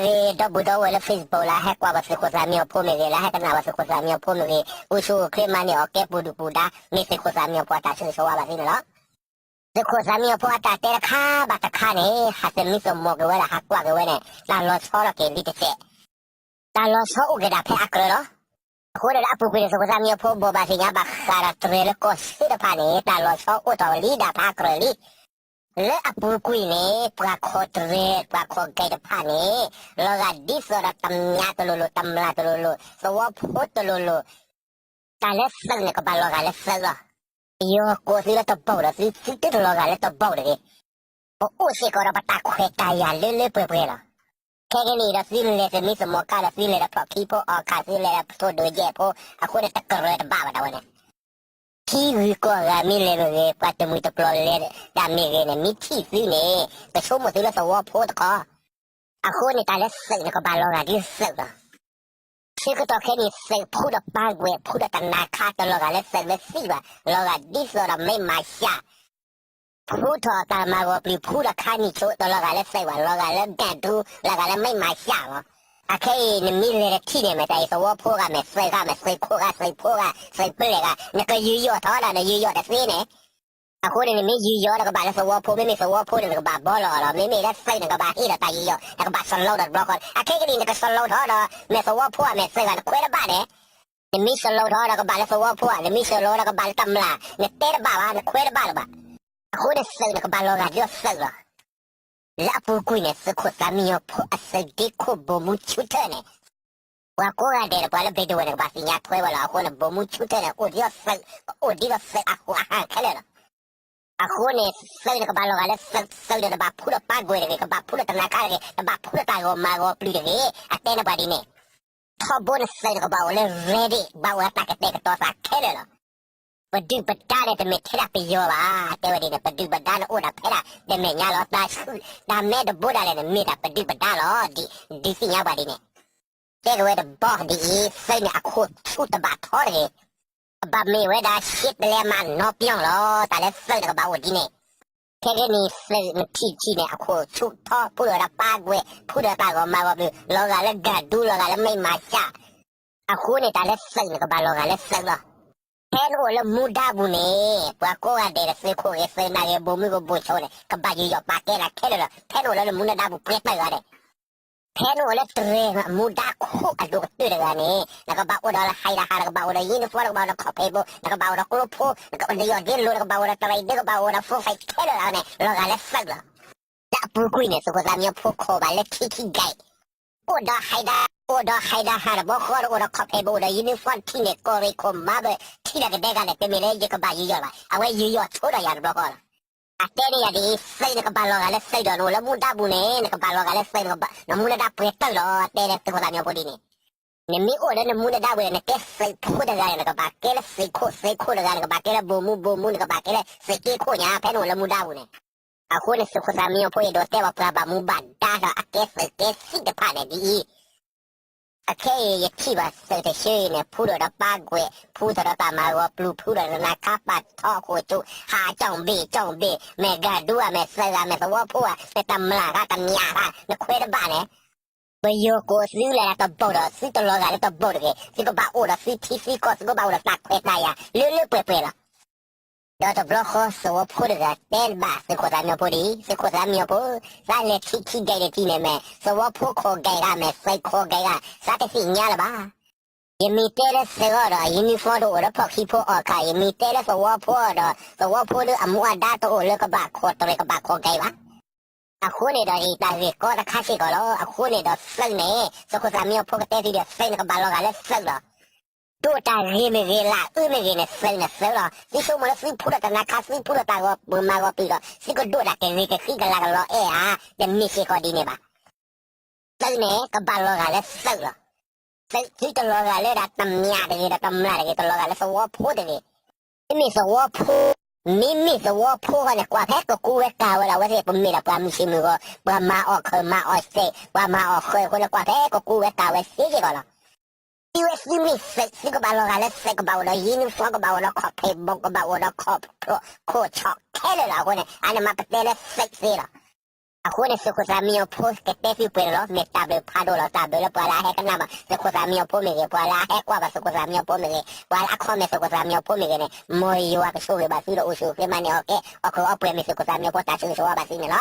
ဂ့ၤ ဒီပုၢ်ဒီဝဲၢ်လၢ Facebook လၢဟဲကွၢ်ပှၤသုးခိၣ်သးမံအီၤဖိမ့ၢ်ဂ့ၤ, လၢဟဲကနၣ်ပှၤသုးခိၣ်သးမံအီၤဖိမ့ၢ်ဂ့ၤ, အိၣ်ဆူၣ်အိၣ်ချ့မၤန့ၢ်အီၤကဲပူၤဒုၣ်ပူၤဒါ မ့ၢ်သုးခိၣ်သးမံအီၤဖိအတၢ်ဆၢဂ့ၤဆၢဝါဘၣ်သုန့ၣ်လီၤ. သုးခိၣ်သးမံအီၤဖိအတၢ်တဲတခါဘၣ်တခါန့ၣ် ဟးသမံသမိးက့ၤဝဲဒၣ် ဟးကွၢ်က့ၤဝဲန့ၣ် တၢ်လီၤဆီထီၣ်က့ၤလံတစဲး, တၢ်လီၤဆီအိၣ်က့ၤဒၣ်ဖဲအကြၢးလီၤ. အဃိန့ၣ်လၢအပူၤကွံာ်န့ၣ် သုးခိၣ်သးမံအီၤဖိဘိးဘၣ်သ့ၣ်ညါဘၣ်ဃးဒီးတြဲၤလၢကီၢ်ဆၢတဖၣ်န့ၣ် တၢ်လီၤဆီအိၣ်ထီၣ်လံဒၣ်ဖဲအကြၢးလံ. လၢအပူၤကွံာ်န့ၣ် ပှၤခိးတြဲၤ ပှၤခိးကဲတဖၣ်န့ၣ် လီၤဂာ်ဒ်သိးဒီးတမံၤတလိၤလိၤ တမျၢ်တလိၤလိၤ သဝီဖိတလိၤလိၤ တၢ်လၢသုးန့ၣ် ကဘၣ်လီၤဂာ်လၢသုးလီၤ. ပယီၤကိးသုလၢတဘီၣ်ဒီး သု သုတလီၤဂာ်လၢတဘီၣ်တဂ့ၤ. ပအိၣ်စ့ၢ်ကီးဒီးပတၢ်ခွဲးတၢ်ယာ်လၢလၢပှဲၤပှဲၤလီၤ. ခဲကနံၣ်အံၤဒီး သုလဲၤသမံသမိးကါဒီး သုလဲၤဒီးဖျိးခံဖိအီၣ်ခၣ် သုလဲၤဒီးထိၣ်ဒိၣ်ယဲၢ်ဖိ အဃိန့ၣ် တကြၢးတဘၣ်ဘၣ်ဒၣ်ဝဲန့ၣ် ထံဂုၤကီၢ်ဂၤမ့ၢ်လဲၤမ့ၢ်ဂ့ၤ ပှၤတမှံၤတပျီၤလဲၤဒၣ်မ့ၢ်ဂ့ၤန့ၣ် မ့ၢ်ထံၣ်သုန့ၣ် ကဆိကမိၣ်သုလၢသဝီဖိတခီ အဃိန့ၣ် တၢ်လၢသုးန့ၣ် ကဘၣ်လီၤဂာ်ဒ်သုးလီၤ. ဆၢကတီၢ်ခဲအံၤ သုးဖုဒီးပၢ်ကွဲး ဖုဒီးတနါခါ တလီၤဂာ်လၢသုးလၢသံဘၣ်, လီၤဂာ်ဒ်သိးဒီးမ့ၢ်မၤစၢ် ဖုထီၣ်တၢ်မၤဂီၤပျုၤ ဖုဒီးခါနံၣ်ဆိ တလီၤဂာ်လၢသုးဘၣ်, လီၤဂာ်လၢကၣ်ဒူ လီၤဂာ်လၢမ့ၢ်မၤစၢ်လီၤ. အခဲအံၤ နမ့ၢ်လဲၤတထံၣ်န့ၣ် မ့ၢ်တၢ်အံၤ သဝီဖိဂၤ မ့ၢ်သုးဂၤ မ့ၢ်သုးခိၣ်ဂၤ သုးဖိဂၤ သုးပျဲၢ်ဂၤ နကယူးယီၣ်ထီၣ်ဒီး နယူးယီၣ်တသ့န့ၣ် အဃိန့ၣ် နမ့ၢ်ယူးယီၣ်ဒီးကဘၣ်လၢသဝီဖိ, မ့မ့ၢ်သဝီဖိန့ၣ် နကဘၣ်ဘီလီၤအီၤလီၤ. မ့မ့ၢ်လၢသုးန့ၣ် ကဘၣ်ဟ့ၣ်ဒီးတၢ်ယူးယီၣ်, နကဘၣ်စလီထီၣ်တဘျီဃီ. အခဲကနံၣ် နကစလီထီၣ်ဒီး မ့ၢ်သဝီဖိဧါ မ့ၢ်သုးဧါ နခွဲးတဘၣ်န့ၣ်, နမ့ၢ်စလီထီၣ်ဒီးကဘၣ်လၢသဝီဖိဧါ, နမ့ၢ်စလီဒီးကဘၣ်လၢတမျၢ်, နတဲတဘၣ်ဘၣ်, နခွဲးတဘၣ်လၢၤဘၣ်. အဃိန့ၣ် သုးန့ၣ် ကဘၣ်လီၤဂာ်ဒ်အီၤသုးလီၤ. လၢအပူၤကွံာ်န့ၣ် သုးခိၣ်သးမံညီၤဖိအသုးဒ့ခိၣ် ဗိုလ်မှူး ဆူထၢၣ်န့ၣ် ပှၤကိးဂၤဒဲးဒီး ပှၤလၢဘ့းဒဝဲၢ်န့ၣ် ကဘၣ်သ့ၣ်ညါထွဲဝဲလီၤ. အဃိန့ၣ် ဗိုလ်မှူး ဆူထၢၣ်န့ၣ် အိၣ်ဒ်အီၤသုး, ကအိၣ်ဒ်သိးသုးအဃိအဟၣ်ခဲလၢာ်လီၤ. အဃိန့ၣ် သုးန့ၣ် ကဘၣ်လီၤဂာ်လၢသုး, သုးန့ၣ် တဘၣ်ဖုဒီးပၢ်ကွဲးတဂ့ၤ, ကဘၣ်ဖုဒီးတနါခါတဂ့ၤ, တဘၣ်ဖုဒီးတၢ်ဂီၤမၤဂီၤပျုၤတဂ့ၤ, အတဲန့ၢ်ပှၤဒ်န့ၣ်. ထီဘိန့ၣ် သုးန့ၣ် ကဘၣ်အိၣ်လၢ ready, ဘၣ်အိၣ်လၢတၢ်ကတဲာ်ကတီၤသးခဲလၢာ်လီၤ. ပဒုၣ်ပဒါန့ၣ် တမ့ၢ်ထဲဒၣ်ပယီၤဘၣ်, တဲဝဲဒ်န့ၣ်, ပဒုၣ်ပဒါန့ၣ်အိၣ်ဒၣ်ဖဲဒၣ် တမဲာ်ညါလီၤ. တၢ်ဆူၣ်တၢ်မဲတဘိဒၣ်လဲာ်န့ၣ် မ့ၢ်ဒၣ်ပဒုၣ်ပဒါလီၤ. ဒုးသ့ၣ်ညါပှၤဒ်န့ၣ်. တဲက့ၤဝဲတဘျီဒ်အံၤ, သုးန့ၣ် အခိၣ်ဆူၣ်တဘၣ်ထီတဂ့ၤ, ကဘၣ်မ့ၢ်ဝဲဒၣ် ရှစ်ပလဲမးနီပျီလီၤ. တၢ်လၢသုးန့ၣ် ကဘၣ်အိၣ်ဒ်န့ၣ်. ခဲကနံၣ် သုးနထံၣ်ထံၣ်န့ၣ် အခိၣ်ဆူၣ်ထီ, ဖုဒီးပၢ်ကွဲး, ဖုဒီးတၢ်ဂီၤမၤဂီၤပျုၤ, လီၤဂာ်လၢကၣ်ဒူ, လီၤဂာ်လၢမ့ၢ်မၤစၢ်. အဃိန့ၣ် တၢ်လၢသုးန့ၣ် ကဘၣ်လီၤဂာ်လၢသုးလီၤ. ဖဲနအိၣ်လၢမူဒါပူၤန့ၣ် ပှၤကိးဂၤဒဲးဒီး သုးခိၣ်ဂ့ၤ သုးနၢ်ဂ့ၤ ဘိၣ်မုၢ်ဂ့ၤ ဘိၣ်ဆိန့ၣ် ကဘၣ်ယူးယီၣ်ပာ်ကဲနၤခဲလၢာ်လီၤ. ဖဲနအိၣ်လၢနမူနဒါပူၤ ပှဲၤတၢ်ဂၤဒဲး, ဖဲနအိၣ်လၢတြဲၤမူဒါခိၣ်အဒိၣ်ကတၢၢ်တဂၤန့ၣ် နကဘၣ်အိၣ်ဒီးဟဲဒီးဟး, နကဘၣ်အိၣ်ဒီး uniform, နကဘၣ်အိၣ်ဒီးခီၣ်ဖံးဘိ, နကဘၣ်အိၣ်ဒီးကျိဖိ, နကအိၣ်ဒီးယီၢ်ဒ့လိၤ, နကဘၣ်အိၣ်ဒီးတရံးဒ့, နကဘၣ်အိၣ်ဒီး full face ခဲလၢာ်လီၤန့ၣ် လီၤဂာ်လၢသုးလီၤ. လၢအပူၤကွံာ်န့ၣ် သုးခိၣ်သးမံညီၤဖိခိးဘၣ်လၢထံခံဂၤအံၤ အိၣ်ဒီးဟဲဒီး, အိၣ်ဒီးဟဲဒီးဟးတဘျီဃီဒီး အိၣ်ဒီးခီၣ်ဖံးဘိ, အိၣ်ဒီး uniform ထံန့ၣ် ကီၢ်ရ့ၣ်ခိၣ်မၤဘၢၣ် ထံဒီးကဒဲကလဲာ် တမ့ၢ်လၢယကဘၣ်ယူးယီၣ်ဘၣ်. အဝဲယူးယီၣ်ဆိဒီးယၤတဘျီဃီလီၤ. အတဲန့ၢ်ယၤဒ်အံၤ, သုးန့ၣ် ကဘၣ်လီၤဂာ်လၢသုးဒီး နအိၣ်လၢမူဒါပူၤန့ၣ် နကဘၣ်လီၤဂာ်လၢသုး, နမူနဒါပှဲၤတၢၢ်လီၤ. တဲန့ၢ်သုးခိၣ်သးမံညီၤဖိဒ်န့ၣ်. နမ့ၢ်အိၣ်လၢနမူနဒါပူၤန့ၣ် နကဲသုးဖိတဂၤန့ၣ် နကဘၣ်ကဲလၢသုးခိၣ်, သုးခိၣ်တဂၤ နကဘၣ်ကဲလၢ ဗိုလ်မှူး, ဗိုလ်မှူး နကဘၣ်ကဲလၢသုးက့ခိၣ်ညါ ဖဲနအိၣ်လၢမူဒါပူၤန့ၣ်. အဃိန့ၣ် သုးခိၣ်သးမံညီၤဖိ အဲၣ်ဒိးတဲဘၣ်ပှၤဘၣ်မူဘၣ်ဒါဒီး အကဲသုးကဲသံၣ်တဖၣ်န့ၣ်ဒ်အံၤ, အခဲအံၤယထံၣ်ဘၣ်သုးတဆၢအံၤန့ၣ် ဖုဒီးတပၢ်ကွဲး, ဖုဒီးတၢ်မၤဂီၤပျုၤ, ဖုဒီးတနါခါပာ်ထီအခိၣ်ဆူၣ်, ဟးကၠီၣ်ဘ့ၣ်ကၠီၣ်ဘ့ၣ်, မ့ၢ်ကၣ်ဒူဧါ, မ့ၢ်သုးဧါ, မ့ၢ်သဝီဖိဧါ, မ့ၢ်တမျၢ်ဧါ, တမျၢ်ဧါ, နခွဲးတဘၣ်န့ၣ် ပယီၤကိးသုလၢတဘီၣ်ဒီး သုတလီၤဂာ်လၢတဘီၣ်တဂ့ၤ. သုကဘၣ်အိၣ်ဒီးသုထံသုကီၢ်, သုကဘၣ်အိၣ်ဒီးတၢ်ခွဲးတၢ်ယာ်လၢလၢပှဲၤပှဲၤလီၤ. ဒီးတဘျီဃီ သဝီဖိတဂၤတဲဘၣ်သုးခိၣ်သးမံညီၤဖိဒ်အံၤ, သုးခိၣ်သးမံညီၤဖိ, သးလဲၤထံခံဂၤတထံၣ်န့ၣ် မ့ၢ်သဝီဖိခိးဂဲၤဂၤ, မ့ၢ်သုးခိးဂဲၤဂၤ, သးတသ့ၣ်ညါလၢၤဘၣ်. ယမ့ၢ်တဲလၢသုးအီၤဒီး uniform တအိၣ်လၢဖီၣ်ခံဖိအီၣ်ခါ, ယမ့ၢ်တဲလၢသဝီဖိအီၤဒီး သဝီဖိလၢအမူအဒါတအိၣ်လၢကဘၣ်ခိးတရံး ကဘၣ်ခိးဂဲၤဘၣ်. အဃိန့ၣ်ဒီး တၢ်ဂ့ၢ်ကီတခါစ့ၢ်ကီးလီၤ. အဃိန့ၣ်ဒီးသုးန့ၣ် သုးခိၣ်သးမံညီၤဖိကတဲသုဒီး သုးန့ၣ် ကဘၣ်လီၤဂာ်လၢသုးလီၤ. ဒိၣ်တၢ်ဂ့ၤမ့ၢ်ဂ့ၤ လၢအအၢမ့ၢ်ဂ့ၤန့ၣ် သုးန့ၣ်သုးလီၤ. သုဆိကမိၣ်လၢသုဖုဒီးတနါခါ, သုဖုဒီးတၢ်ဂီၤမၤဂီၤပျုၤဒီး သုကဒိးတၢ်ကဂ့ၤကဃံကလၤကလီအဲၣ်ဧါ, တမ့ၢ်စ့ၢ်ကီးဒ်န့ၣ်ဘၣ်. သုးန့ၣ် ကဘၣ်လီၤဂာ်လၢသုးလီၤ. သုး သုတလီၤဂာ်လၢဒၣ်တမျၢ်တဂ့ၤဒီးတမျၢ်တဂ့ၤ, တလီၤဂာ်လၢသဝီဖိတဂ့ၤ. မ့မ့ၢ်သဝီဖိ, မ့မ့ၢ်သဝီဖိဃီန့ၣ် ကွၢ်ဖဲကကူဝဲကၤဝဲဒီး အဝဲသ့ၣ် ပမ့ၢ်ဒၣ်ပှၤမုၢ်ဆ့ၣ်မုၢ်ဂီၤ, ပှၤမၤအီၣ်ခၢၣ်မၤအီၣ်စဲး, ပှၤမၤအီၣ်ဃၢၤအဃိန့ၣ် ကွၢ်ဖဲကကူဝဲကၤဝဲစ့ၢ်ကီးလီၤ. သုဝဲသုမ့ၢ်သုး, သုကဘၣ်လီၤဂာ်လၢသုး, ကဘၣ်အိၣ်ဒီး uniform, ကဘၣ်အိၣ်ဒီးခီၣ်ဖံးဘိ, ကဘၣ်အိၣ်ဒီးခိၣ်ဆီခဲလၢာ်လီၤ. အဃိန့ၣ် အန့ၣ်မ့ၢ်ပတဲလၢသုးသ့လီၤ. အဃိန့ၣ် သုးခိၣ်သးမံညီၤဖိကတဲသုပှဲၤန့ၣ်လီၤ. မ့ၢ်တၢ်ဘျုးဖးဒိၣ်လီၤ. တၢ်ဘျုးလၢပှၤလၢအဟဲကနၣ်ဘၣ်သုးခိၣ်သးမံညီၤဖိမ့ၢ်ဂ့ၤ, ပှၤလၢအဟဲကွၢ်ဘၣ်သုးခိၣ်သးမံညီၤဖိမ့ၢ်ဂ့ၤ, ပှၤလၢအ comment သုးခိၣ်သးမံညီၤဖိမ့ၢ်ဂ့ၤန့ၣ်, မ်ယွၤကဆိၣ်ဂ့ၤဘၣ်သုဒီးအိၣ်ဆူၣ်အိၣ်ချ့ မၤန့ၢ်အီၣ်ကဲ အီၣ်ခုၣ်အီၣ်ပှဲၤ မ့ၢ်သုးခိၣ်သးမံညီၤဖိတၢ်ဆိၣ်ဂ့ၤဆိၣ်ဝါဘၣ်သုန့ၣ်လီၤ.